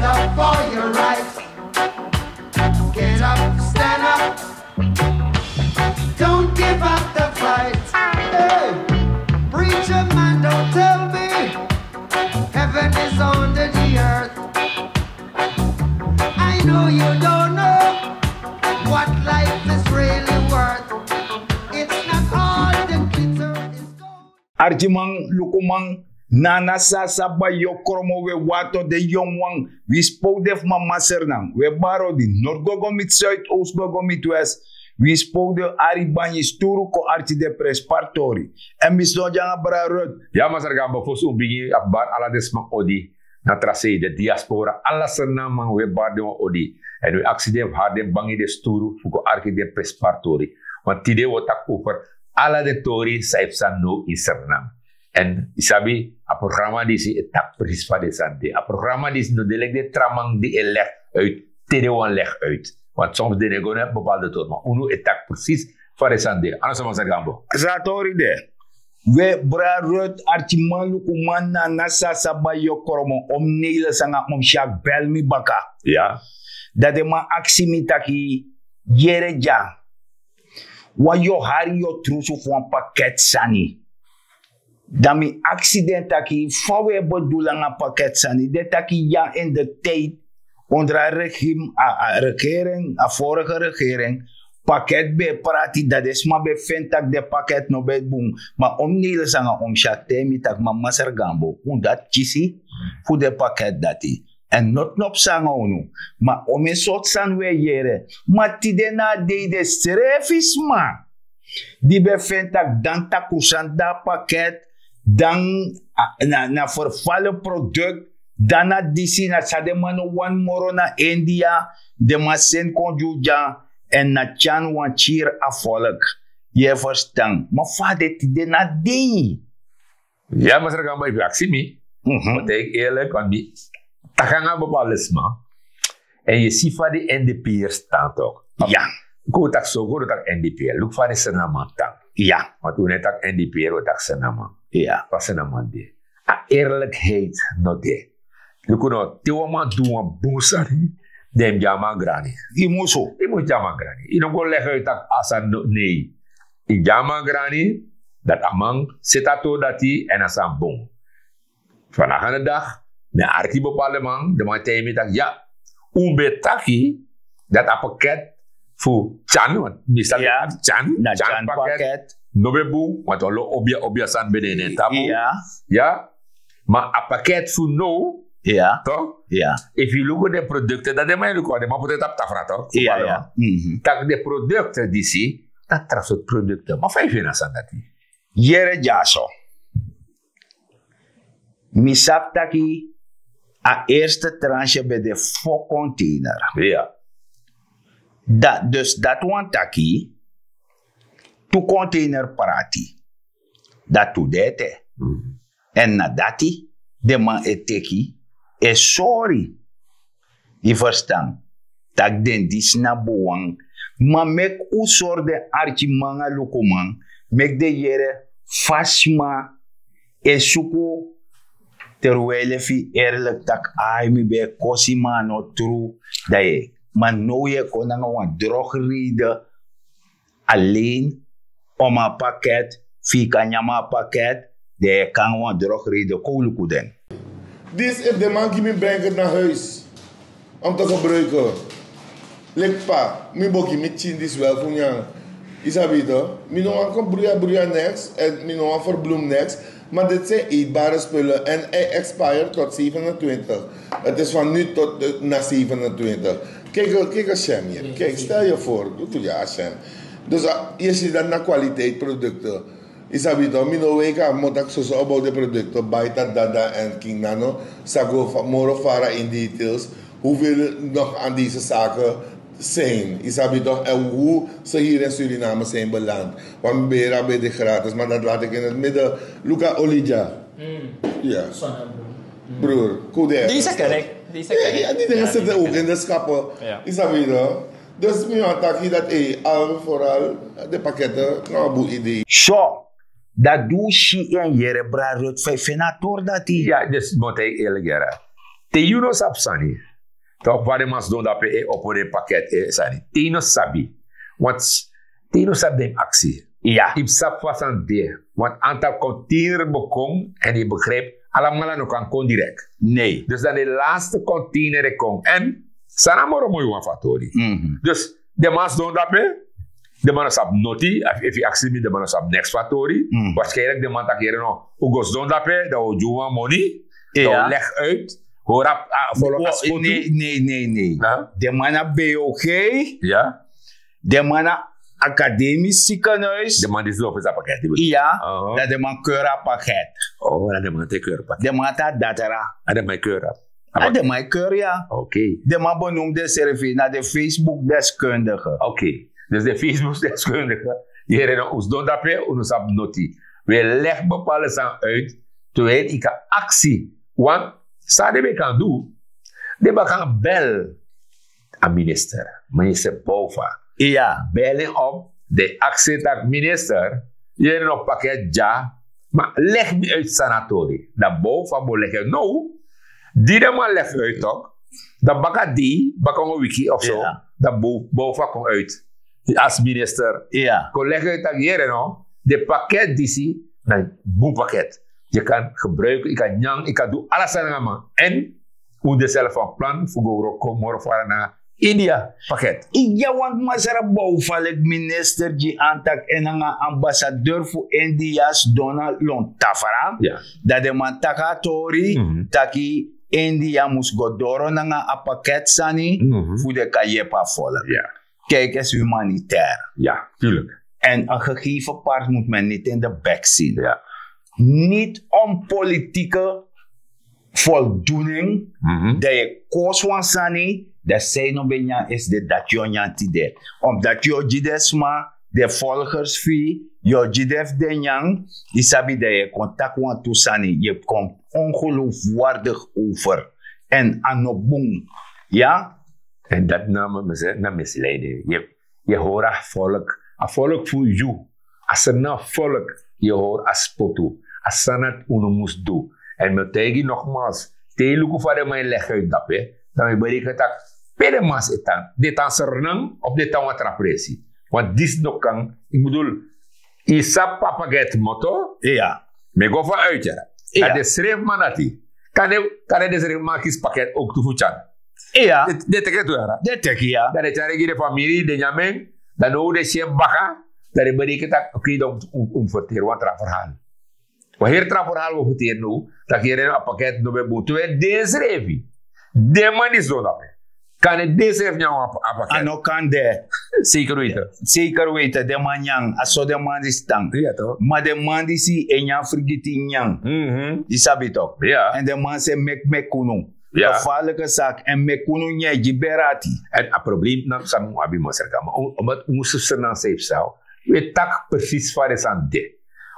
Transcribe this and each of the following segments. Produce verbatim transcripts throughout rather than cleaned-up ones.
Up for your right. Get up, stand up. Don't give up the fight. Hey, preacher man, don't tell me heaven is under the earth. I know you don't know what life is really worth. It's not all the glitter is gold. Arkiman, lukuman, na na sasa bai yu o kromo, we wato de yonwan. Wi spow de fu mama Sernan, we baro di nord go go miti zuid, oost go go miti west. Wi spow de ari banyi sturu kon arki de prespari tori. Èn mi sidon de nanga bra Ruth. Ya, masra Gambo, fosi un bigin, a fu bari ala den sma odi. Na tra sei de diaspora, ala Sernan man, we bari den wan odi. Èn we aksi den fu hari den bangi de sturu fu kon arki den prespari tori. Want tide wi o taki over ala den tori san e psa now in Sernan. Èn yu sabi, a programa disi e taki presis fa den sani de. A programa disi no de leki den tra man di e leg uit, te den wan leg uit. Want soms den e go na bepaalde tori, ma unu e taki presis fa den sani de. A no so, masra Gambo. San a tori de? We bra Ruth, arkiman, lukuman, na na sasa bai yu o kromo, om Neles nanga om Syak bel mi baka. Ya. Dan den man aksi mi taki, yere dya, wan yu o hari yu o trusu fu wan paket sani. Dan mi aksi den taki, fa we bedul nanga paket sani? Den taki ya, in de tijd onder a regime, a, a regering, a vorige regering, paket ben e prati, dan den sma ben feni tak' den paket no ben bun. Ma om Neles nanga om Syak taigi mi tak', ma masra Gambo, un dati kisi fu den paket dati. Èn no, no psa nanga unu. Ma omeni sortu sani we yere. Ma tide na a dei den srefi sma di ben feni tak' dan takrusan de a paket, dan, a, na, na vervallen product, dan na disi, na san den man no wani moro na India, den man seni kon gi un dya, èn na tyari wan kiri a volk. Yu e ferstan? Ma fa a de tide na dei? Ya, masra Gambo, efu yu aksi mi, Mhm. mi o taigi yu eerlijk, want mi taki nanga bepaalde sma. Èn yu e si fa den N D P'ers tan tok. Ya. Kon un taki so, kon un taki N D P'er. Luku fa den Sernan man tan. Ya. Want un no e taki N D P'er, un o taki Sernan man. Ya. Fa Sernan man de. A eerlijkheid no de. Luku no, te wan man du wan bun sani, dan yu mus gi a man grani. Yu musu. Yu mus gi a man grani. Yu no go leg uit tak' a sani no, nee. Yu gi a man grani, dati a man seti a tori dati, èn a sani bun. Vandaag aan de dag, mi e arki bepaalde man, den man taigi mi tak', ya, un ben taki dati a paket fu tyan, want mi sabi, ya, tyan, na tyan tyan paket, paket no ben bun, want wan lo obia, obia sani ben de na en tapu. Ya. Ya, ma a paket fu now, ya, toch? Ya. Efu yu luku den produkten, dan den man e luku, den man poti en tapu tafra, toch? Ya, ya. Mhm. Tak' den produkten disi, na tra sortu produkten. Ma fa yu feni a sani dati? Yere dyaso. Mi sabi taki a eerste tranche ben de fo container. Ya. Da, dus dati wani taki tu container prati. Dati tu de ete. Mm. Èn na dati den man e teki e sori. Yu ferstan? Tak' den disi na bun wan. Ma meki un sori den arkiman nanga lukuman, meki den yere fa sma e suku, terwijl efu yu eerlijk tak' ai, mi ben e kosi, ma a no tru. Dan yu e, ma now yu e kon nanga wan drogreden. Alleen om a paket, fu yu kan nyan a paket, dan yu e kon nanga wan drogreden. Kon un luku den. Dis, efu den man gi mi, breng het na huis om te gebruiken. Leki fa mi bo gi mi pikin disi wel fu nyan. Yu sabi toch? Mi no wani kon bruya bruya niks, èn mi no wani verbloem niks. Maar dit zijn eetbare spullen en hij expired tot zevenentwintig. Het is van nu tot de, na zevenentwintig. Kijk, kijk eens, Shem hier. Kijk, stel je voor, doe ja, Shem. Dus, ah, je ziet dat na kwaliteit producten. Yu sabi toch, mi no weki a moro tak' soso about de produkten, bai, dati, dati, dati, èn King Nano sa go fa-, moro fara in details. Hoeveel nog aan deze zaken zijn. Yu sabi toch, en hoe ze hier in Suriname zijn beland. Want mi ben yere a ben de gratis, maar dat laat ik in het midden. Luku a oli dya. Mm. Ja. Zonnebril. Mm. Broer, kude. Deze ken ik. Deze ken ik. Ja, die dingen zitten ook in de schappen. Ja. Yu sabi toch? Dus mi wani taki dati, eh, al vooral de pakketten, na wan bun idee. So, dati un si èn yere, bra Ruth, fa yu feni a tori dati. Ya, dus mi o taigi yu eerlijk, yere. Te yu no sabi sani, Tok fa den man sidon dape e opo den paket e sani. Te yu no sabi, want te yu no sabi den yu mus aksi. Yu mus sabi fa sani de. Want antal container ben kon, en yu begrijp, alamala no kan kon direk. Nee, dus dan de laatste container e kon en san na moro moi wan fu a tori. Dus den man sidon dape. Den man no sabi noti. Efu yu aksi mi, den man no sabi neks fu a tori. Waarschijnlijk den man taki yere no, un go sidon dape, dan un o gi un wan moni, dan un leg uit. Hori a folok a spotu. Nee, nee, nee. Den man na B O G. Den man na academisch ziekenhuis. Den man disi no fesa paket. Iya. Dan den man keur a paket. Oh, dan den man te keur paket. Den man ta datra. A den man e keur a a den man e keur ya. Oké. Den man benoem den srefi na den Facebook deskundige. Oké. Dus den Facebook deskundige, yere no, un sidon dape, un no sabi noti. We leg bepaalde sani uit, terwijl yu kan aksi. Want san den ben kan du, den ben kan bel a minister, minister Bouva. Iya. Bel en op, den aksi tak minister, yere no, paket dya, ma leg mi uit san na tori. Dan Bouva bo leg en now. Di den man leg uit tok, dan baka dei, baka wan wiki of so, dan Bouva kon uit as minister. Kon leg uit tak yere no, den paket disi na bun paket. Yu kan gebruiken, yu kan nyan, yu kan du ala sani nanga man. En un de srefi wan plan fu go wroko moro fara nanga India paket. Iya, want masra Bouva leki minister gi an tak' en nanga ambassadeur fu India sidon na lontafra, dan den man taki a tori taki India mus go doro nanga a paket sani fu den kan yepi a volk. Kijk eens humanitair. En een gegeven paard moet men niet in de bek zien. Niet om politieke voldoening, dan yu e kosi wan sani, dan san yu no ben nyan esde, dati yu o nyan tide. Omdat yu o gi den sma, den volgers fu yu, yu o gi den fu den nyan. Yu sabi, dan yu e kon taki wantu sani, yu e kon ongeloofwaardig over. En a no bun. Ya. En dati na, na misleiding. Yu e hori a volk, a volk fu yu, a srnan volk, yu e hori a spotu, a sani dati unu mus du. En mi o taigi nogmaals, te yu luku fa den man e leg uit dape, dan mi e bereken tak' pe den man e tan, den tan srnan of den tan wan tra presi. Want disi no kan, ik bedoel, yu sabi papa get moto. Mi e go vanuit ya, dan den srefi man dati, kande, kande den srefi man kisi paket ook tu fu tyan. Iya. Den teki tu yara. Den teki ya. Dan den tyari gi den famiri, den nyamen. Dan now den si en baka, dan den bereken tak' oké, dan un ferteri wan tra verhaal. Wan heri tra verhaal wi ferteri now, tak' yere no, a paket no ben bun. Terwijl den srefi, den man disi no dape, kande den srefi nyan a paket. A no kan de. Zeker weten. Zeker weten, den man nyan, a so den man disi tan. Ma den man disi e nyan fergiti nyan. Yu sabi tok. En den man se meki meki unu. Gevaarlijke zaak. En meki unu nyan e gi bere ati. En a probleem na san un abi, masra Gama, omdat un mus srnan srefi san, wi e taki precies fa den sani de.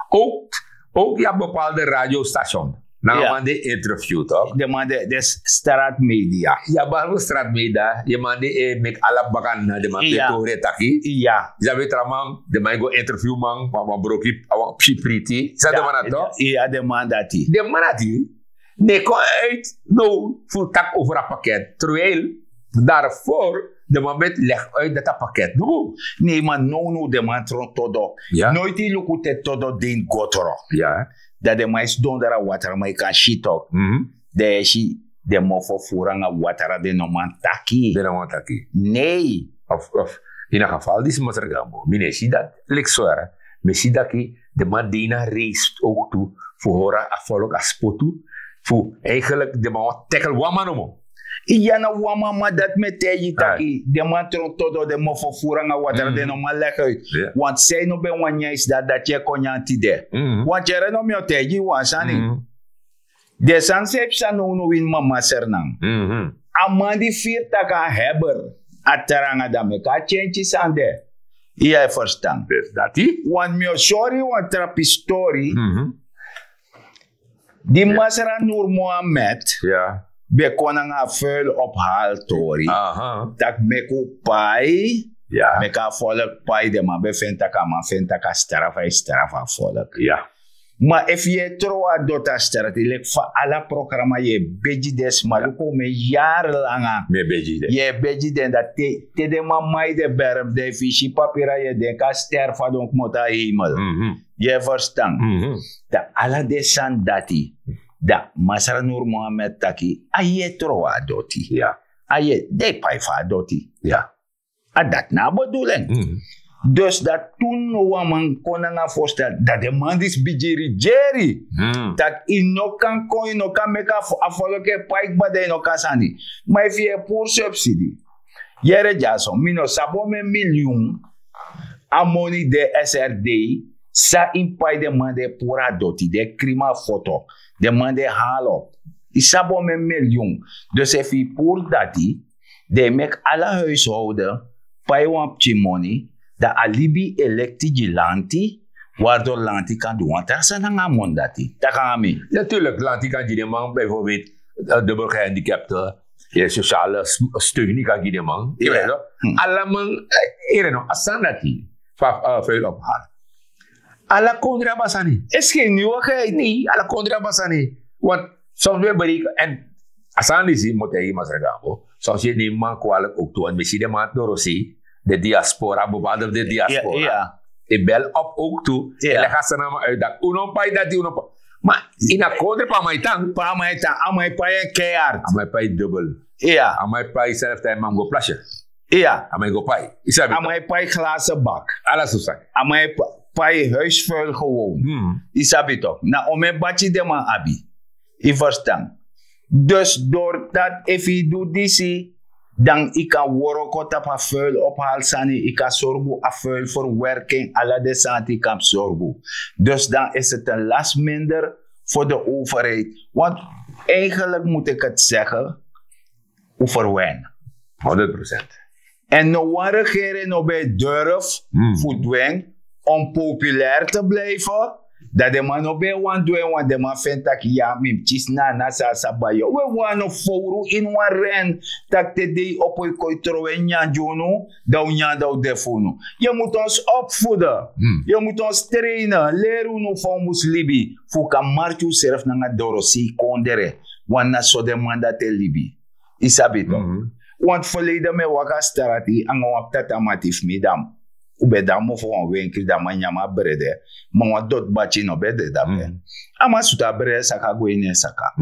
Ook, ook yu abi bepaalde radiostation, nanga man di e interview tok. Den man di e, den straatmedia. Yu abi bepaalde straatmedia, yu man di e meki ala bakana, den man di e tori e taki. Iya. Yu sabi tra man, den man e go interview man, wan, wan broki, wan psi priti. Yu sabi den man dati tok? Iya, den man dati. Den man dati, den kon uit now fu taki over a paket. Terwijl daarvoor den man ben leg uit dati a paket no bun. Nee, ma nownow den man tron todo. Noiti yu luku te todo den go tron. Dan den man e sidon dra watra, ma yu kan si tok. Dan yu e si den mofo furu nanga watra, den no man taki. Den no man taki. Nee. Of, of, in a geval disi, masra Gama, mi no e si dati leki so yara. Mi e si dati den man de ini a race ook tu fu hori a volk a spotu, fu eigenlijk den man wani tackle wan man nomo. Iya, na wan man, ma dati mi e taigi yu taki den man tron todo, den mofo furu nanga watra, den no man leg uit. Want san yu no ben wani nyan esde, dati yu e kon nyan tide. Want yere no, mi o taigi yu wan sani. Den sani san e psa nownow ini mama Sranan. A man di firi tak' a heber, a tranga, dan meki a tyentyi sani de. Yu e ferstan? Dati. Want mi o sori yu wan tra pisi tori. Di masra Nur Mohammed ben kon nanga a vuil ophal tori, tak' meki un pai, meki a volk pai, den man ben feni tak' a man feni tak' a strafu, a e strafu a volk. Ma efu yu e tron wan doti a strati leki fa ala programa yu e begi den sma luku un men yari langa. Mi e begi den. Yu e begi den dati te den man mai den berm den fu yu si papira yu e denki a ster fa don kmoto a heimel. Yu e ferstan? Dan ala den sani dati, dan masra nurmohamed taki a yu e tron wan doti. A yu e den e pai fu a doti. A dati na a beduling. Dus dati tu no wan man kon nanga a forstel dati den man disi bigin rigeri, tak' yu no kan kon yu no kan meki a fo- a folku e pai kba dan yu no kan sani. Ma efu yu e puru subsidi, yere dyason mi no sabi on men milyun a moni de srd san yu pai den man di e puru a doti di e krimi a foto, den man di e halo, yu sabi on men milyun. Dus efu yu puru dati, den e meki ala huisholden pai wan pikin moni, dan a libi e lekti gi lanti, wardor lanti kan du wan tra sani nanga a moni dati. Taki nanga mi. Natuurlik lanti kan gi den man bijvoorbeeld, dubel gehandicapte, ye sociale steun ni kan gi den man. Ala man, ere no a sani dati fa fuil ophal. Ala kondre abi a sani. Is gen niwigheid. Nei, ala kondre abi a sani. Want soms ben bereiken en a sani disi moto e masra gambo. Soms yu neem man kwalik ook tu want mi si den man dorosi, de diaspora bepaalde de diaspora. E bel op ook tu. E leg a sani na man uit dat un no pai dati un no pai. Ma in a kondre pa man tan. Pa man tan a man pai en keihard. A man pai dubbel. A man pai zelf time man go plasje. A man go pai. A man pai glazen bak. Ala so sani. A man pai huisvuil gewoon. Yu sabi tok na ome bati den man abi. Yu verstan? Dus doordat efu yu du disi, dan yu kan wroko tapu a fuil ophal sani, yu kan sorgu a fuil verwerking ala den sani di yu kan sorgu. Dus dan is het een last minder voor de overheid. Want eigenlijk moet ik het zeggen, un verwen. Honderd procent. En no wan regering no ben durf fu dwen om populair te blijven. Dat den man no ben wan dwen want den man vind taki ya mi mus kisi na na sa a sa bai yu we wan no fowru ini wan ren. Taki te dei opo yu kon yu tron we nyan gi unu, dan un nyan dan un de fu unu. Yu mus ons opvoeden. Yu mus ons trainen leri unu fa un mus libi, fu un kan marki unsrefi nanga dorosei kondre. Wan na so den man dati e libi. Yu sabi to? Want verleden mi e waka a strati anga wan ptata mati fu mi dan un ben de na mofo wan wenkri dan a man nyan mi a brede. Ma wan doti bati no ben de dape. A man sutu a brede saka go ini en saka.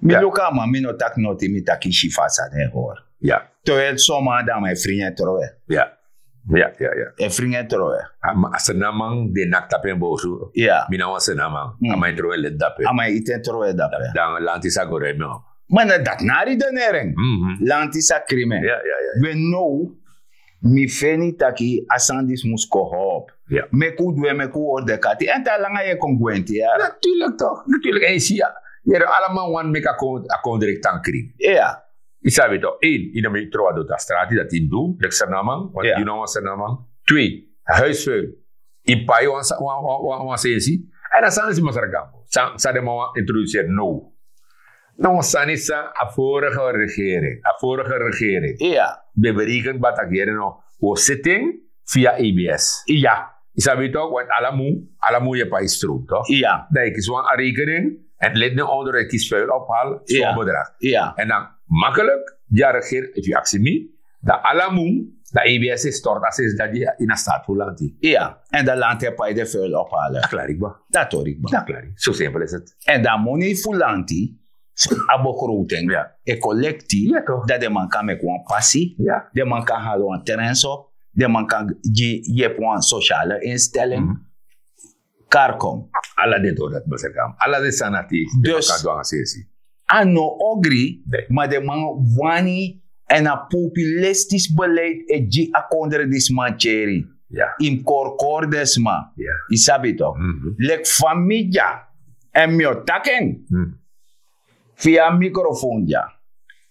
Mi luku a man mi no taki noti mi taki yu si fu a sani e hori. Te wi e son man dan a man e fringi en trowe. E fringi en trowe. A srnaman di e naki tapu en bosu. Mi na wan srnaman a man e trowe leti dape. A man e iti en trowe dape. Dan lanti sa go remi. Ma na dati na a redenering. Lanti sa krimi en. We now mi feni taki a sani disi mus kon hop. Meki un du en meki un hori den kati èn te a langa yu e kon gwenti ya. Natuurlik tok natuurlik èn yu si ya. Yere alaman wani meki a kondre tan krin. Yu sabi tok ein yu no meki tron a doti a strati dati yu mus du leki srnaman want yu no wan srnaman. Twee, a huisvuil. Yu pai wan sensi. Èn a sani disi masra gambo san den man wani introduseri now. Na wan sani san a vorige regering a vorige regering ben berekeni kba taki yere no, wi o seti en via abs. Iya. Yu sabi tok want ala mun ala mun yu e pai stroom tok. Iya. Dan yu kisi wan rekening èn leti den onder yu kisi fuil ophal. Son bedrag. Iya. Èn dan makkelijk di a regering efu yu aksi mi, dan ala mun dan abs e stort a sensi dati ini a staat fu lanti. Iya. Èn dan lanti e pai den fuil ophal. A klari kba. Dati ori kba. Dati klari. So simpel is het. Èn dan a moni fu lanti a begroting e kolekti, dan den man kan meki wan pasi, den man kan hali wan trenso, den man kan gi yepi wan sosiale insteling. Karkom. Ala den dori dati masra kama ala den sani ati den man kan du nanga sensi. A no ogri, ma den man wani. Èn a populistis beleid e gi a kondre disi man tyeri. Yu mus korkori den sma. Yu sabi tok? Leki fa mi dya èn mi o taki en via mikrofon dya.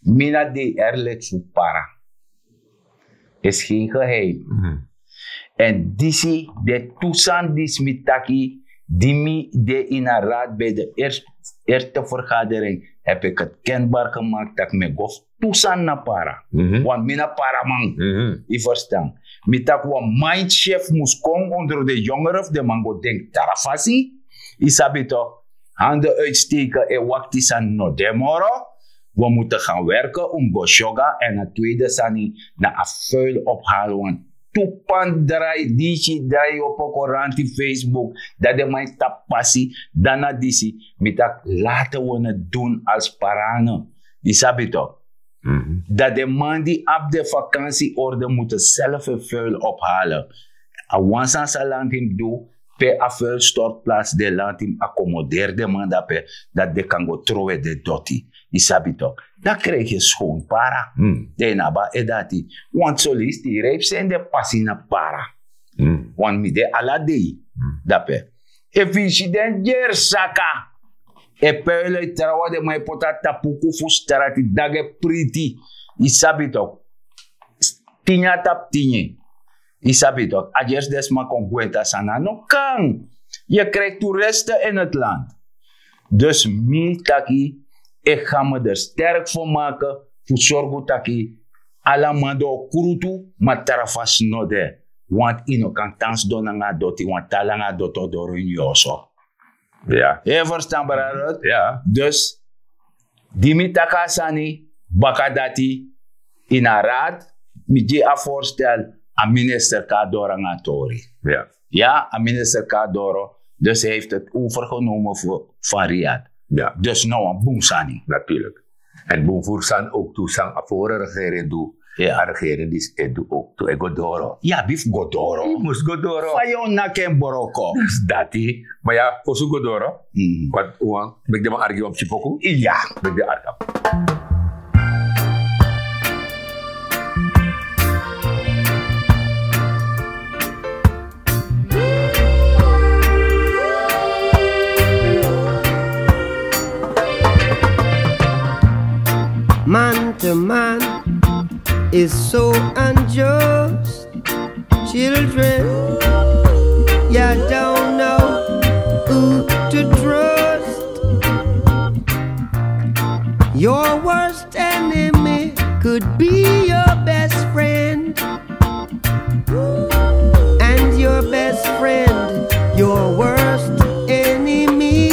Mi na dei erleki fu para. Is gen geheim. Èn disi de tu sani disi mi taki, di mi de ini a rad bij de eerste vergadering heb ik het kenbaar gemaakt dat mi go fu tu sani na para. Want mi na paraman. Yu verstan? Mi taki wan mind shift mus kon onder de yongere fu den man go denki tra fasi. Yu sabi tok, handen uitsteken e wakti sani no de moro. We moeten gaan werken om go syoga. En a tweede sani na a vuil ophalen, want tu pan drai disi drai yu opo koranti, Facebook, dan den man e tapu pasi. Dan na disi mi taki, laten we het doen als parane. Yu sabi tok, dat den man di abi den vakansi orde moeten zelf en vuil ophalen. A wan sani san lanti mus du, pe a vuilstortplaats de lanti mus accommoderi den man dape, dati den kan go trowe den doti. Yu sabi tok, dan krijgi yu schoon para. Den yu no abi a e dati. Want solisi di yu reipi seni den pasi na para. Want mi de ala dei dape. Efu yu si den dyeri saka e puilu e trawan, den man e poti a tapu uku fu strati dage priti. Yu sabi tok, tinye a tapu tinye. Yu sabi tok, a dyersi den sma kon gwenti a sani, a no kan. Yu e krijgi toeristen in het land. Dus mi taki, e ga mi der sterk fu maken, fu sorgu taki ala man de o krutu, ma tra fasi no de. Want yu no kan tan sidon nanga a doti, want te a langa a doti o doro ini yu oso. Yu e ferstan, brada? Dus di mi taki a sani, baka dati, ini a raad, mi gi a voorstel, a minister kon doro nanga a tori. Ya, a minister kon doro. Dus hij heeft het overgenomen van Riyad. Dus no wan bun sani. Natuurlik. En bun furu sani ook tu san a vorige regering du, a regering disi e du ook tu e go doro. Ya, abi fu go doro. Mus go doro. Fa yu o naki en broko. Dus dati. Ma ya, fosi un go doro, want un wani meki den man argi wan pikin poku. Ya, meki den argi. Man to man is so unjust. Children, you don't know who to trust. Your worst enemy could be your best friend. And your best friend, your worst enemy.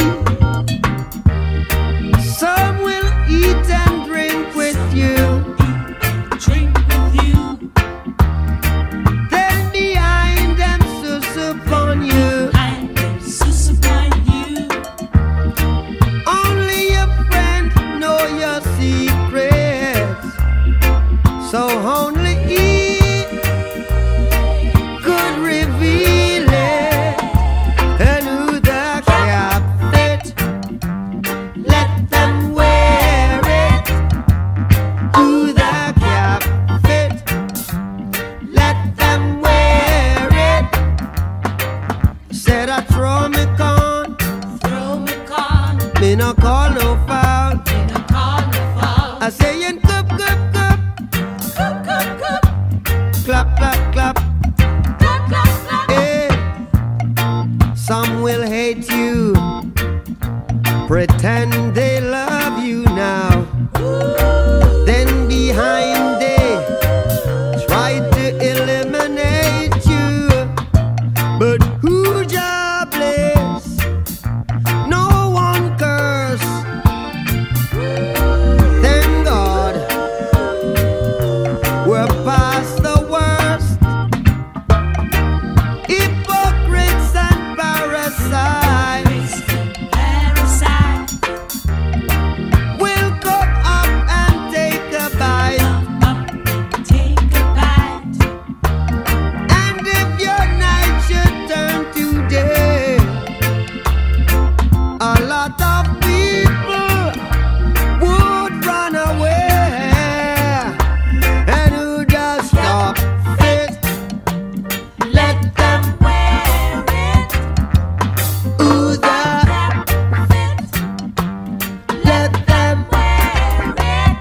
Some will eat and drink with you. Drink with you. Then behind them sus upon you. Behind them sus upon you. Only your friend know your secrets. So only he could reveal it. And who the cap fit, let them wear it. Who the cap fit, let them wear it. Said I throw me corn. Throw me corn. Me no call no foul. Me no call no foul. I say in cup, cup, cup. Cup, cup, cup. Clap, clap, clap. Clap, clap, clap. Hey. Some will hate you. Pretend they love you now. Then behind they try to eliminate you. But who jobless? No one curse. Thank God we're past the worst. Hypocrites and parasites will come up and take a bite. And if your night should turn to day, a lot of people would run away. And who does stop fit? Let them wear it. Who the fit? Let them wear it.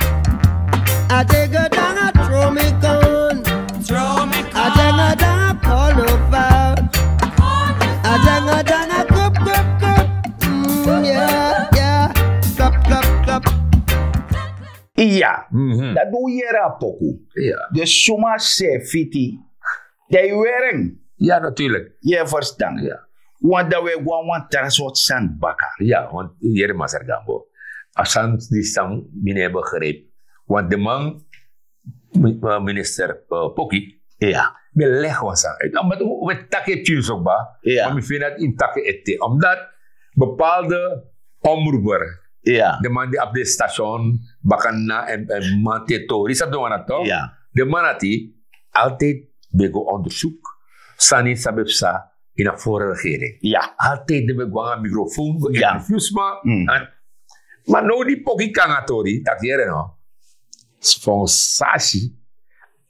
I take a down, I throw me gun. Throw me gun. I take a down, I call no foul. I take a down, I cup, cup, cup. Mm, yeah, yeah. Clap, clap, clap. Iya, dat doe yere a poku. De suma se fiti. De wering. Ya, natuurlijk. Ye verstan. Ya. Want dan we go a wan tra sortu sani baka. Ya, want yere masra gambo. A sani di san mi no e begrijp. Want de man, mi- eh, minister eh, Poki, ya, ben leg wan sani uit. Omdat we taki e pikin so kba, ya, maar mi vind dat in taki ete. Omdat bepaalde omroeper, ya, de man die op de station, bakana en, en man te tori, sa don wana toch? Ya. De man ati altijd ben go onderzoek. Sani sabi psa in a vorige regering. Ya. Altijd de ben go aan microfoon, go, ya, interview sma. Mm. En, maar nou die Poki kan a tori, dat hier no. Sponsasi.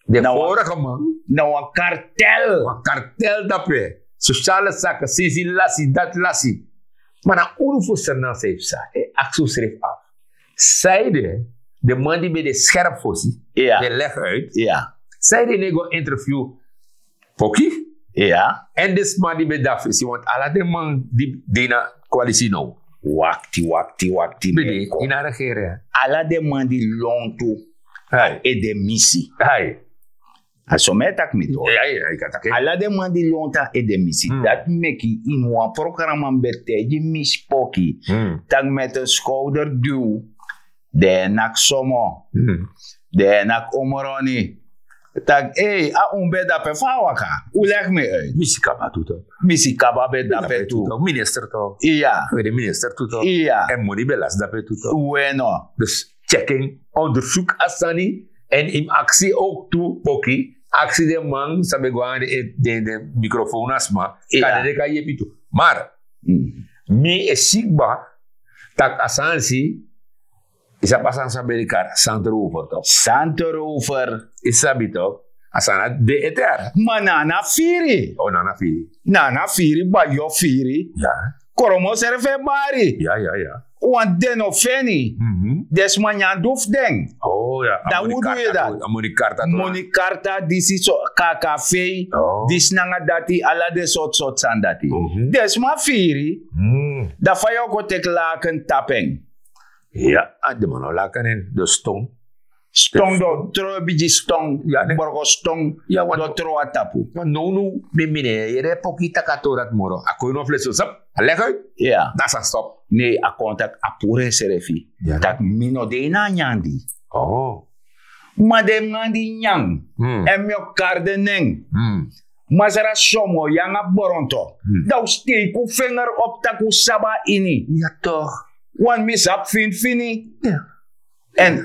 De vorige man. Na wan kartel. Wan kartel dape. Sociale zaken, sisi lasi, dat lasi. Maar na unu fu sernel sa e psa. E aksi usrefi af. Sanede, de man di ben de scherp fosi, ya, ben leg uit. Ya. Sanede no e go interview Poki. Ya. En de sma di ben de a fesi, want ala den man di de na koalisi now. Wakti, wakti, wakti. Ben de in a regering. Ala den man di lontu, hai, e de misi. Hai. A so mi e taki mi tori. Ai, ai, kan taki. Ala den man di lontu e de misi. Hmm. Dati meki in wan programa mi ben taigi Miss Poki. Hmm. Tak' met een schouderduw. Den e naki somo. Hmm. Den e naki omroni. Tak' ei, a un ben dape fa a waka. Un leg mi uit. Misi kaba tu toch. Misi kaba ben dape tu. Minister toch. Iya. We de minister tu toch. Iya. En moni ben lasi dape tu toch. We no. Dus check en, onderzoek a sani. En in aksi ook tu Poki. Aksi den man san ben go nanga den, den, den microfoon na sma. Iya. Kan den kan yepi tu. Maar, mm, mi e si kba, tak' a sani si, i sabi a sani san ben de kari, santrover toch. Santrover. I sabi toch. A sani de ete. Ma na na firi. O, na na firi. Na na firi, bayo firi. Ya. Koromo srefi e bari. Ya, ya, ya. Want den no feni. Mhm. Den sma nyan du fu den. O, ya. Dan un du yu dati. Moni karta tu. Moni karta, disi so, kaka fei. O. Disi nanga dati, ala den sortu sortu sani dati. Mhm. Den sma firi. Mm. Dan fa yu o go teki laken tapu en. Ya, a den man no laken en, den ston. Ston, den don tron, bigi ston, ya, den borgo ston, ya, wan don tron a tapu. Wan nownow, mi, mi no e yere Poki taki a tori dati moro. A kon ini wan flesi so, sap, a leg uit. Ya. Dan a sa stop. Ne, a kon taki a puru ensrefi. Ya. Tak' mi no de ini a nyan di. O. Ma den man di nyan. Hmm. En mi o kari den nen. Hmm. Masra Somo, yu nanga Boronto. Hmm. Dan un steiki un fenger opu tak' un sabi a ini. Ya toch. Want mi sabi finfini. Ya. En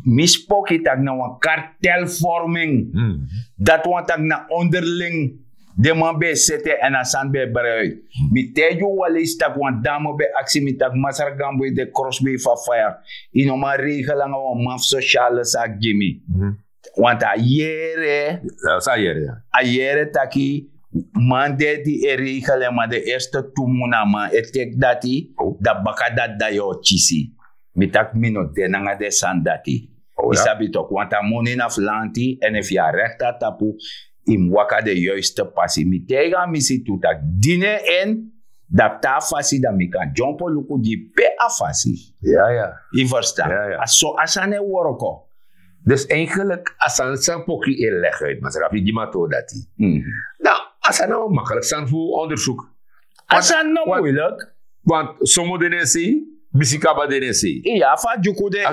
mi spoki tak' na wan kartelvorming. Hmm. Dati wani tak' na onderling den man ben e sete en a sani ben e brei uit. Hmm. Mi taigi un wan leisi tak' wan dame ben aksi mi tak', Masra Gambo, yu de krosbei fu a faya. Yu no man regel nanga wan man fu sosiale saki gi mi. Hmm. Want a yere, a yere taki man de di e regel en, ma den eerste tu mun na a man e teki dati, dan baka dati dan yu o kisi. Mi taki mi no de nanga den sani dati. Yu sabi toch, want a moni na fu lanti, en efu yu a rekti a tapu, yu mus waka den juiste pasi. Mi taigi a misi tu tak' dini en, dan fu taa fasi dan mi kan dyompo luku gi pe a fasi. Ya, ya. Yu ferstan? Ya, ya. A so a sani e wroko. Dus eigenlijk, a sani san Poki e leg uit, Masra, fu gi mi a tori dati. Hmm. Dan, a sani na wan makkelijk sani fu onderzoek. A sani no moeilijk. Want Somo de na en sei, Misi Kaba de na en sei. Iya, fa Dyuku de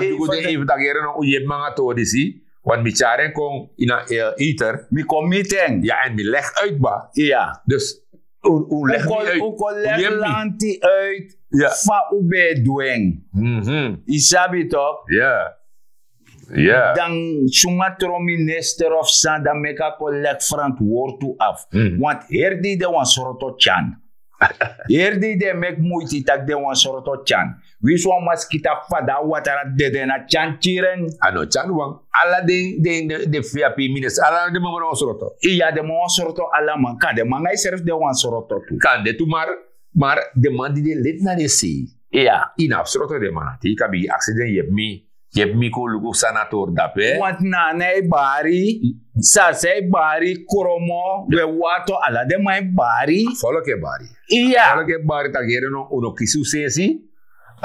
even taki yere no, un yepi mi nanga a tori disi. Want mi tyari en kon ini a, eh, ether. Mi kon miti en. Ya, en mi leg uit, ba. Iya. Dus un, un leg mi uit. Un kon leg lanti uit fa un ben e du en. Mhm. Yu sabi toch? Ya. Ya. Dan suma tron minister of san, dan meki a kon leg verantwoord tu af. Mhm. Want heri dei den wan sroto tyan. Heri dei den e meki muiti tak' den wan sroto tyan. Winsi wan maskita fadon a watara dede, na tyan kiri en. A no tyan wan. Ala den, den, den, den V I P minister, ala den man wan sroto. Iya, den man wan sroto, ala man. Kan den man nanga yusrefi de wan sroto tu. Kande tu, maar, maar den man di de leti na den sei. Iya. Yu no abi sroto den man dati, yu kan bigin aksi den, yepi mi. Yepi mi kon luku san na a tori dape. Want Nana e bari, Sasa e bari, Kromo, Wewato, ala den man e bari. Volk e bari. Iya. Volk e bari taki yere no, un no kisi un sensi.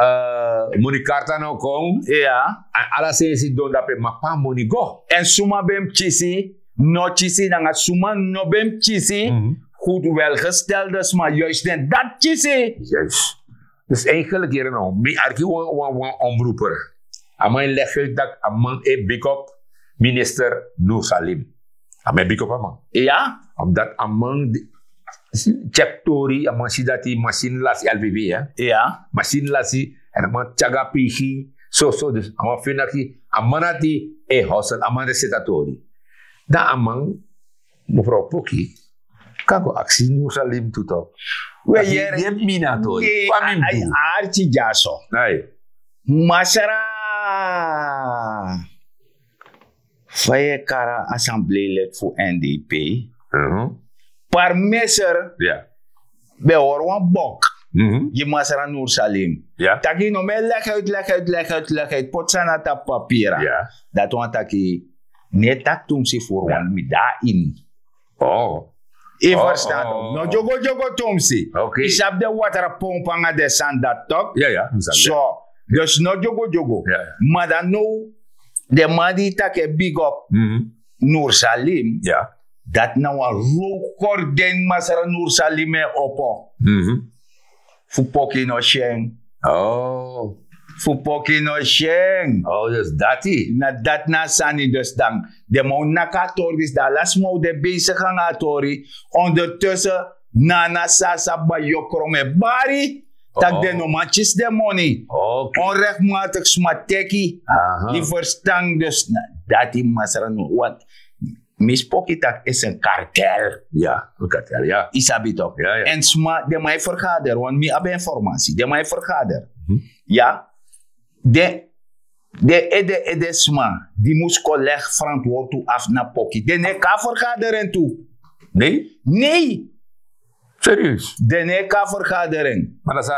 Eh, moni karta no kon. Iya. Ala sensi don dape, ma pe a moni go? En suma ben mus kisi, no kisi, nanga suma no ben mus kisi. Mhm. Goed welgestelde sma, juist den dat kisi. Juist. Dus eigenlijk hier no, mi arki wan wan wan omroeper. A man e leg uit dat a man e big up minister Noor Salim. A man e big up a man. Ja. Omdat a man check tori, a man si dati masin lasi L V V, hè. Ja. Masin lasi, en a man tyaga pigi, so so, dus a man fina ki, a man ati e hosel, a man de seta tori. Dan a man, mevrouw Poki, kan go aksi Noor Salim tu toch. We yere ye mina tori. Fa mi ai du. Arti jaso. Ai. Masra. Fa ye kara assembleelid fu N D P. Parmeser. Ya. Ben hori wan bok. Gi masra Noor Salim. Ya. Taki no me leg uit, leg uit, leg uit, leg uit. Poti sani na tapu papira. Ya. Dati wan taki, ne taki tumsi furu wan mi de na ini. Oh. Yu ferstan tok? No dyogo dyogo tumsi. Yu sabi den watra pompu nanga den sani dati tok? So, dus no dyogo dyogo. Ma dan now, den man di taki e big up Noor Salim, dati na wan row gordin masra Noor Salim e opo. Fu Poki no si en. Fu Poki no si en. Na dati na a sani. Dus dan den man o naki a tori disi, dan ala sma o de besigi nanga a tori. Ondertussen, nana sasa bayokrom e bari tak' den no man kisi den moni. Onrechtmatig sma teki. Yu ferstan? Dus na dati masra no wan. Mi spoki tak' is en kartel. Ya, en kartel, ya. Yu sabi tok? Ya, ya. En sma, den man e fergader, want mi abi informasi, den man e fergader. Ya. Den, den ede ede sma di mus kon leg verantwoord tu afu na Poki, den no e kan fergader en tu. Nei? Nei. Serieus? Den no e kan fergader en.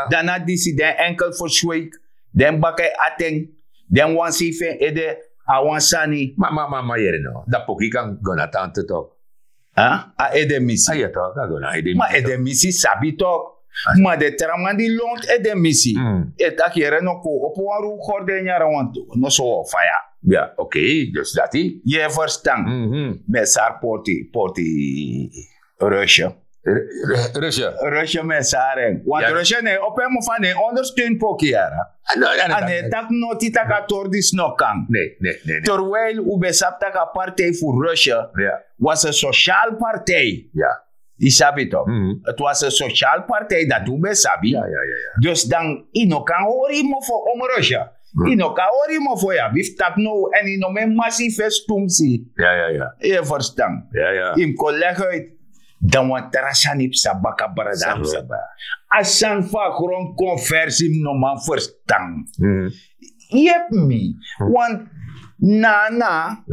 Dan na disi den enkel fersweik, den baka e ati en, den wan sei fu en ede a wan sani. Ma ma ma ma yere no, dan Poki kan go na tante tok. A ede misi. Ma ede misi sabi tok. Ma den tra man di lontu ede misi, e taki yere no, kon opo wan row gordin nyara wan tu, no so wi o faya. Ya, oké, dus dati. Yu e ferstan? Mi e sari porti porti Russia. Russia. Russia mi e sari en. Want Russia no e opo en mofu, a no e ondersteun Poki yara. A no e taki noti tak' a tori disi no kan. Terwijl un ben sabi tak' a partij fu Russia was en sociaal partij. Yu sabi tok? Het was en sociaal partij, dati un ben sabi. Dus dan yu no kan hori yu mofo om Russia. Yu no kan hori yu mofo, yu abi fu taki now, en yu no man e masi fesi tumsi. Yu e ferstan? Yu mus kon leg uit. Dan wan tra sani psa baka, brada. A sani fu a grontu konversi mi no man ferstan. Yepi mi. Want nana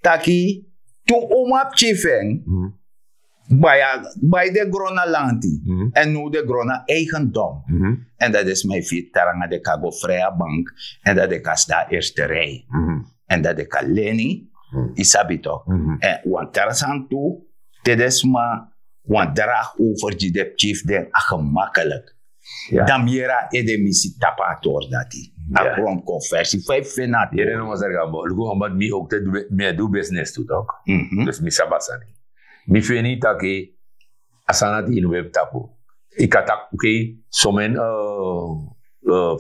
taki tu uma pikin fu en bai den gron na lanti. En now den gron na eigendom. En dati den sma e firi tranga, den kan go fri a bank. En dati den kan sidon na erste rij. En dati den kan leni. Yu sabi tok? En wan tra sani tu, te den sma wan dragi over gi den pikin fu den, a gemakkelijk. Dan mi yere a ede misi tapu a tori dati. A grontu konversi fa yu feni a tori. Yere no masra, luku, omdat mi ook te du, mi e du business tu tok. Dus mi sabi a sani. Mi feni taki a sani dati yu no ben tapu. Yu kan taki, oké, somen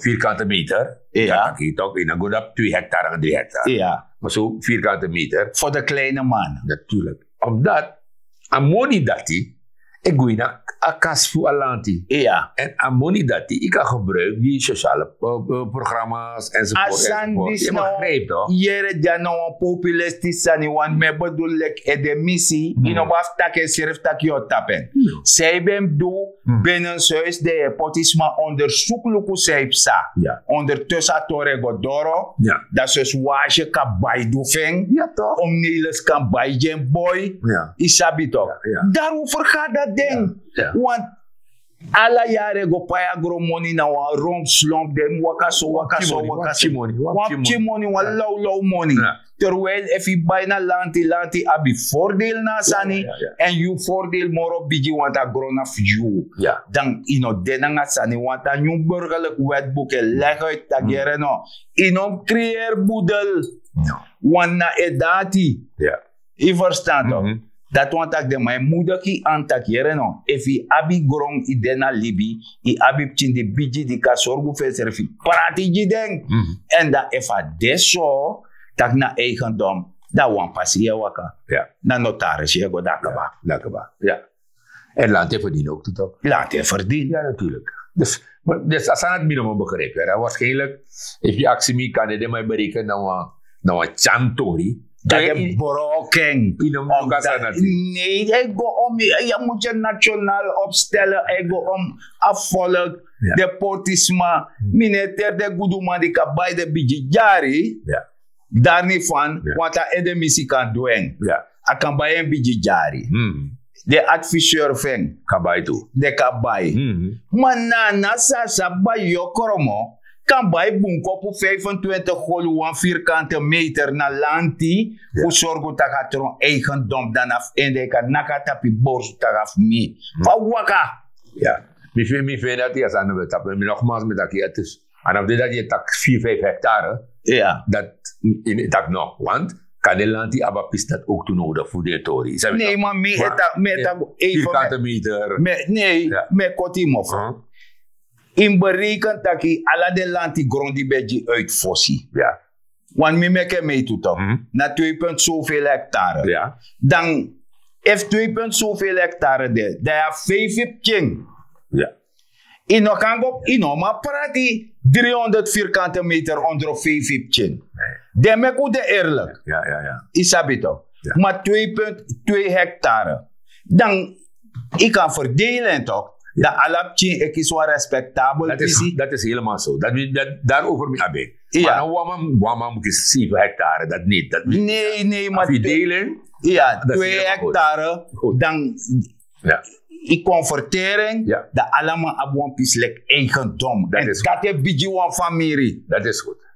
vierkante meter. Yu kan taki tok, yu no go dapu twee hectare nanga drie hectare. Ma so vierkante meter. Voor de kleine man. Natuurlijk. Omdat a moni dati e go ini a kas fu a lanti. En a moni dati yu kan gebruik gi sociale programma's enzovoort. Yu begrijp toch? Yere, dya na wan populistisch sani, want mi e bedoel leki ede misi, yu no abi fu taki en srefi tak' yu o tapu en. San yu ben mus du, binnenshuis den e poti sma onderzoek, luku san yu psa. Ondertussen a tori e go doro. Dan sus wasi kan bai du fu en. Om neles kan bai gi en boi. Yu sabi tok? Dari un fergati dati den. Want ala yari e go pai a gron moni na wan rom slomp, den mus waka so, waka so, waka so. Wan pikin moni, wan lawlaw moni. Terwijl efu yu bai na lanti, lanti abi voordeel na a sani. En yu voordeel moro bigi, want a gron na fu yu. Dan yu no de nanga sani, want a nyun burgerlijk wetboek e leg uit taki yere no, yu no mus creëer boedel. Want na e dati. Yu ferstan tok? Dati wani taki den man e mudeki yu an taki yere no, efu yu abi gron, yu de na libi, yu abi pikin di bigi di kan sorgu fu ensrefi, prati gi den. Èn dan efu a de so, taki na eigendom, dan wan pasi yu e waka. Na notaris yu e go, dan kaba. Dan kaba. En lanti e ferdini ook tu tok. Lanti e ferdini. Ya natuurlik. Dus a sani dati mi no man begrijp yara, waarschijnlik efu yu aksi mi kan de man e bereken na wan na wan tyan tori. Dati e broko en. Nei, e go om, yu mus yu national opstellen, e go om a volk, deportisma. Mi no e teri den guduman di kan bai den bigi dyari. Dari ni fan, want a edemisi kan du en. A kan bai en bigi dyari. Den adviseur fu en kan bai tu. Den kan bai. Ma na na san a sabi bai yu o kromo, kan bai bunkopu vijfentwintig golu wan vierkante meter na lanti, fu sorgu tak' a tron eigendom, dan na fu en den e kan naki a tapu yu borsu taki a fu mi. Fa waka? Ya. Mi feni dati a sani no ben tapu en. Mi nogmaals mi taki eti. Anaf de dati yu e taki vier vijf hectare. Ya. Dati, taki no want kan den lanti abi a pisi dati ook tu nodig fu den tori. Nei, ma mi e taki, mi e taki vierkante meter. Nei, mi e koti yu mofo. Yu mus bereken taki ala den lanti gron di ben gi uit fosi. Want mi meki en mei tu tok, na twee punt zoveel hectare. Dan efu twee punt zoveel hectare de, dan yu abi vijfi pikin. Yu no kan go, yu no man prati driehonderd vierkante meter ondro vijfi pikin. Den meki un de eerlik. Yu sabi tok. Ma twee punt twee hectare, dan yu kan ferdelen tok. Dan ala pikin e kisi wan respectabel pisi. Dat is helemaal zo. Daarover mi abi. Ma no wan man, wan man mus kisi zeven hectare, dat niet. Nei, nei, ma ferdelen. Ya, twee hectare, dan yu convertering, dan ala man abi wan pisi leki eigendom. Dati e bigi wan famiri.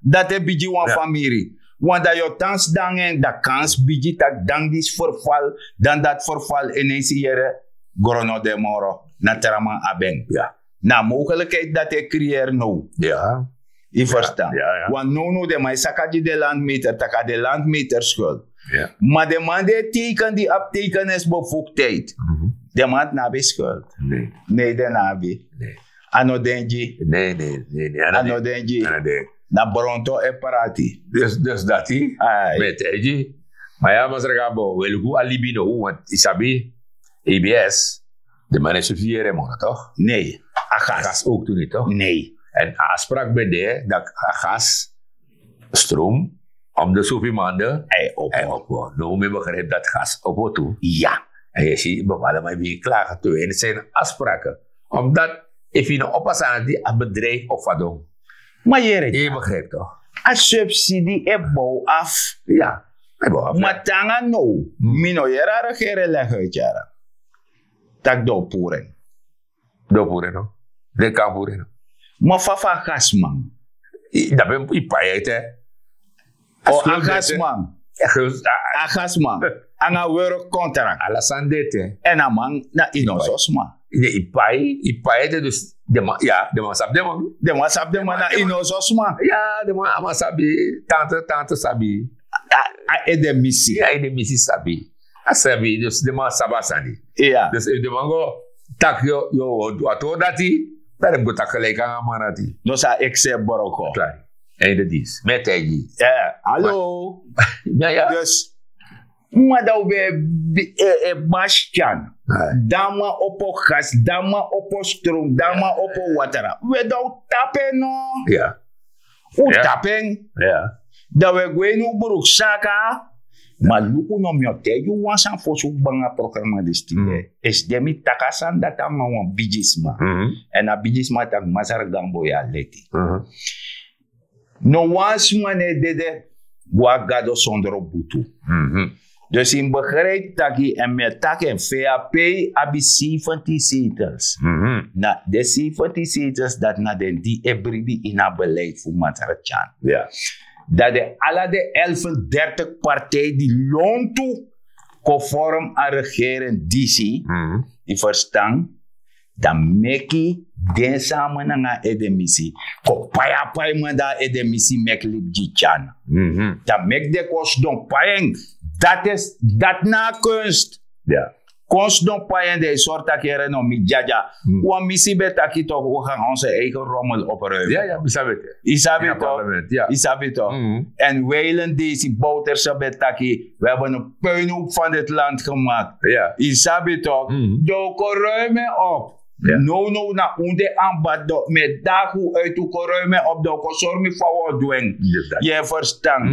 Dati e bigi wan famiri. Want dan yu o tan sidon nanga en, dan kans bigi tak' dan disi verval, dan dati verval, en yu si yere, gron no de moro, na tra man abi en. Na a mogelijkheid dati e creëer now. Yu ferstan? Want nownow den man e saka gi den landmeter tak' a den landmeter skuld. Ma den man di e teken, di abi tekenisbevoegdheid, den man no abi skuld. Nei, den no abi. A no denki. Nei, nei, nei. A no denki. Na bronto e prati. Dus dati, mi e taigi. Ma ya, masra Gabo, we luku a libi now, want yu sabi, A B S, den man e subsidieri en moro tok? Nei, a gas. A gas ook tu niet tok? Nei. En a afsprak ben de, dati a gas, stroom, om de zoveel maanden e opo. Now mi begrijp dati gas opo tu. Ya. En yu si bepaalde man e bigin klage tu, en dati zijn afspraken. Omdat efu yu no opo a sani dati, a bedrijf o fadon. Ma yere, yu begrijp tok? A subsidie e bow af. Ya, e bow af. Ma te nanga now, mi no yere a regering leg uit yara tak' den o puru en. Den o puru en no? Den kan puru en no? Ma fa fu a gasman? Dape yu pai ete. O, a gasman. A gasman nanga werkkontrak. Ala sani de ete. Èn a man na inoso sma. Yu pai, yu pai ete, dus den man, ya, den man sabi den man. Den man sabi den man na inoso sma. Ya, den man, a man sabi, tante, tante sabi. A edemisi. Ya, edemisi sabi. A sabi, dus den man sabi a sani. Ya. Dus efu den man go taki yu o du a tori dati, dan den mus go taki gelijk nanga a man dati. No, san a eksi e broko. Einde disi. Mi e taigi yu. Ya, hallo. Ya, ya. Dus ma dan un ben e, e basi tyan. Dan man opo gas, dan man opo stroom, dan man opo watra. We dan un tapu en no? Ya. Un tapu en. Dan we gwe ini un bruksaka. Ma luku no, mi o taigi un wan sani fosi un banga programa disi tide. Esde mi taki a sani dati nanga wan bigisma. Èn a bigisma taki masra Gambo, yu a leti. No wan sma no e dede go na gado sondro butu. Dus yu mus begrijpi taki, èn mi e taki en, V H P abi zeventien zetels. Na den zeventien zetels dati na den di e bribi ini a beleid fu Mansra Tyan. Dati den ala den elfendertig partij di lontu kon vorm a regering disi, yu ferstan, dan meki den sama nanga a edemisi kon pai a paiman di a edemisi meki libi gi Tyan. Dan meki den kon sidon pai en. Dati na a kunst. Kon sidon pai en dan yu sori taki here no mi dyadya. Wan misi ben taki tok wi gan onse eigen romel opruimen. Yu sabi tok? Yu sabi tok? En weilen desi bouterse ben taki wi hebben en puinhoop van dit land gemaakt. Yu sabi tok? Doko ruimen op. Now now na un de anbati dok mi e dagi un uit un kon ruimen op doko sori mi fa un o du en. Yu e ferstan?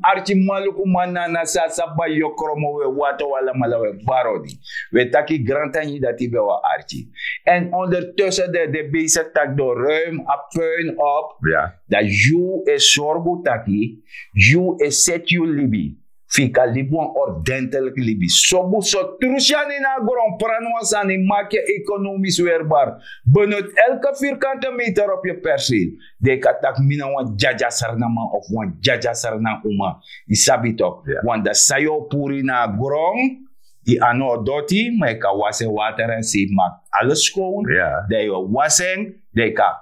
Arki manluku man na na sasa bai yokromo un e wata un alamala un e bari odi. Un e taki grantangi dati ben wan arki. En ondertussen den de besik taki den o ruim a puin op. Dan yu e sorgu taki yu e seti yu libi fu yu kan libi wan ordenteliki libi. Sobu so tru syani na a gron prani wan sani maki en ekonomis werbar. Benut elke virkante meter op yu perseel. Dan yu kan taki mi na wan dyadya srnaman of wan dyadya srnan uma. Yu sabi tok? Want dan san yu o puru ini a gron yu anu o doti ma yu kan wasi en water en sei maki ales skown. Dan yu o wasi en dan yu kan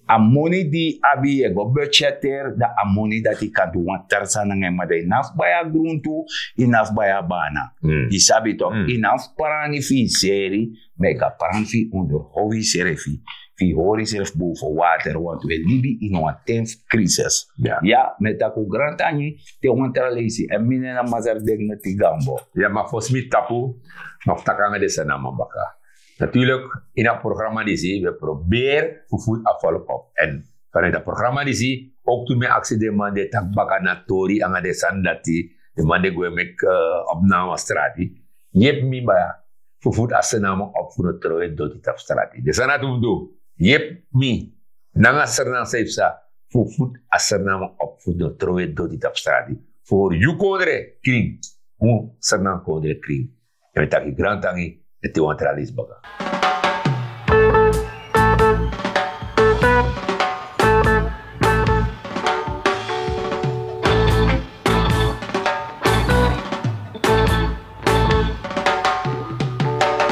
a moni di yu abi yu e go budgeteri dan a moni dati yu kan du wan tra sani nanga en ma dan yu no abi fu bai a gruntu. Yu no abi fu bai a bana. Yu sabi tok? Yu no abi fu prani fu yu seri. Ma yu kan prani fu yu onderhow yusrefi fu yu hori yusrefi boven water want wi e libi ini wan ten fu krisis. Ya mi e taki un grantangi te wan tra leisi èn mi nen na masra dignity gambo. Ya ma fosi mi tapu ma fu taki nanga den sani na man baka. Natuurlik ini a programma disi wi e proberi fu futu a folk op èn vanuiti a programma disi. Ouk tu mi e aksi den man di e taki baka na tori nanga den sani dati den man di e gwe meki op na wan strati. Yepi mi baya fu futu a srnaman op fu no trowe doti tapu strati den sani dati mus du. Yepi mi nanga srnan san yu psa fu futu a srnaman op fu no trowe doti tapu strati fu hori yu kondre krin. Un srnan kondre krin. En mi taki grantangi eti wan tra leisi baka.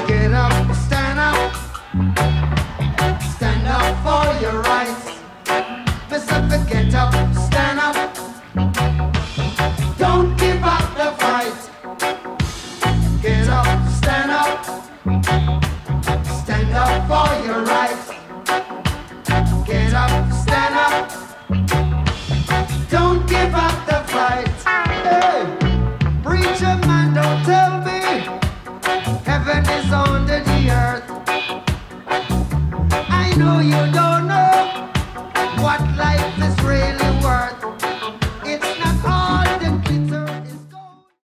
Get up, stand up, stand up for your rights. Mister Get up, stand up. Don't give up the fight. Get up, stand up. Stand up for your rights. Get up, stand up. Don't give up the fight. Hey, preacher man, don't tell me heaven is under the earth. I know you don't.